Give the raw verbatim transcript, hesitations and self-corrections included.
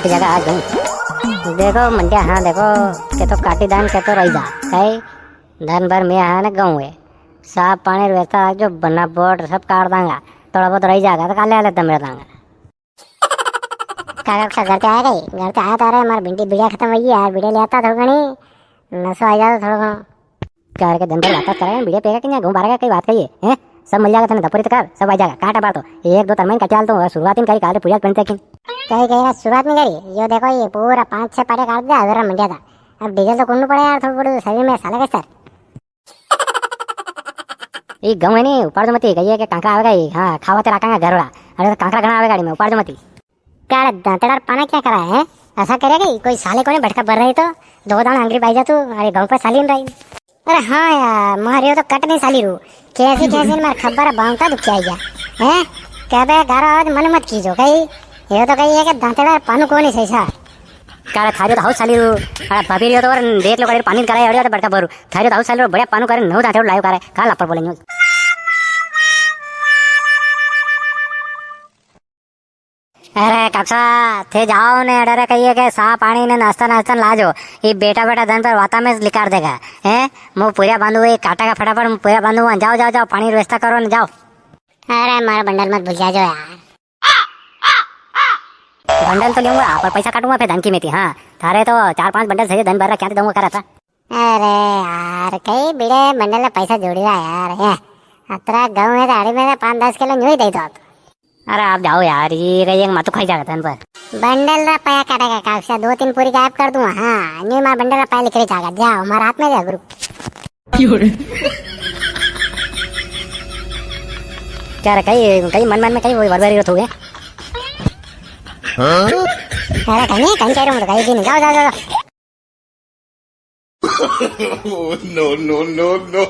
जगह आज गई। देखो मंडिया, हाँ देखो, के तो काटी दां, के तो रही जा। कई दन भर में हाँ ने गऊं है। साफ पानी री व्यवस्था राखजो, बना बोट सब काट दांगा। थोड़ा बहुत रही जागा तो काले आले तमरे दांगा। काका, काका, घर ते आया कई? घर ते आया तो, अरे, मार भिंडी, बीड़िया खत्म हुई यार, बीड़िया ले आता थोड़ा घणी, नशो आ जाता थोड़ा घणो। कार के दिन भर बात करे, बीड़िया पेगा कि नहीं, घूम बारेगा, कई बात कही है, हैं? सब मिल जाएगा तने, दपोरी तो कर, सब आ जाएगा, काटा बार तो, एक दो तरमाइन कटियाल तो, शुरुआत ही नहीं करी, काले पूजा बनते की। कई, कई, आज शुरुआत नहीं करी, यो देखो, ये पूरा पाँच छह पाटे काट दिया, अगर मंडिया था, अब डीजल तो कुंडू पड़े यार, थोड़ा बहुत सभी में साला के सर। ई गऊं है नी, उपाड़ जो मती, कई है के कांकरा आवेगा ही, हाँ, खावा ते राखांगा घर वाला। अरे तो कांकरा घणा आवेगा गाड़ी में, उपाड़ जो मती। काले दांतड़ा रा पाना क्या करा है? ऐसा करे कि कोई साले कोने भटका भर रही तो, दो दाना आंगरी बाई जा तू, अरे गऊं पे साली नहीं रही। अरे हाँ यार, मारे तो कट नहीं साली रू। कैसी कैसी मार खबर बांगता दुखी आई गया। हैं? कह बे गारो आवाज मन मत कीजो कई। ये तो कही है कि दांतड़ा रा पानू कोनी सही सा। कारे थारियो तो हाउस साली रू। अरे भाभी रियो तो और देख लो, कारे पानी करे, अड़िया तो बड़का भरू। थारियो तो हाउस साली रू, बढ़िया पानू करे, नौ दांते लायो कारे, का लापर बोले न्यूज। अरे काका, थे जाओ ने, अरे कहिए के सा पानी ने नाश्ता नाश्ता लाजो। ये बेटा बेटा दन पर वाता में लिकार देगा। हैं? मु पूरा बांधू, ये काटा का फटाफट, मु पूरा बांधू, जाओ, जाओ, जाओ, पानी री व्यवस्था करो ने, जाओ। अरे मारा बंडल मत भूल जाजो यार। बंडल तो लूंगा, पर पैसा काटूंगा फिर धन की मेथी। हाँ, थारे तो चार पांच बंडल सही दन भर रा, क्या दूंगा करा था। अरे यार, कई बीड़े बंडल रा पैसा जोड़ी रहा यार। ए, अतरा गऊं है, दाड़ी में पाँच दस किलो न्यू ही दे दो आप। अरे आप जाओ यार, ये कई एक मातू खाई जाएगा तन पर। बंडल रा पया काटेगा काक्षा, दो तीन पूरी गायब कर दूंगा। हाँ, न्यू मार बंडल रा पया लिख रही जाएगा, जाओ, मार हाथ में दे गुरु। क्या रे, कई, कई मन मन में कई वो वरवरी रो थोगे? अरे कहीं, कहीं कह रहा हूँ, कहीं भी नहीं। जाओ, जाओ, जाओ, जाओ। Oh, no, no, no, no।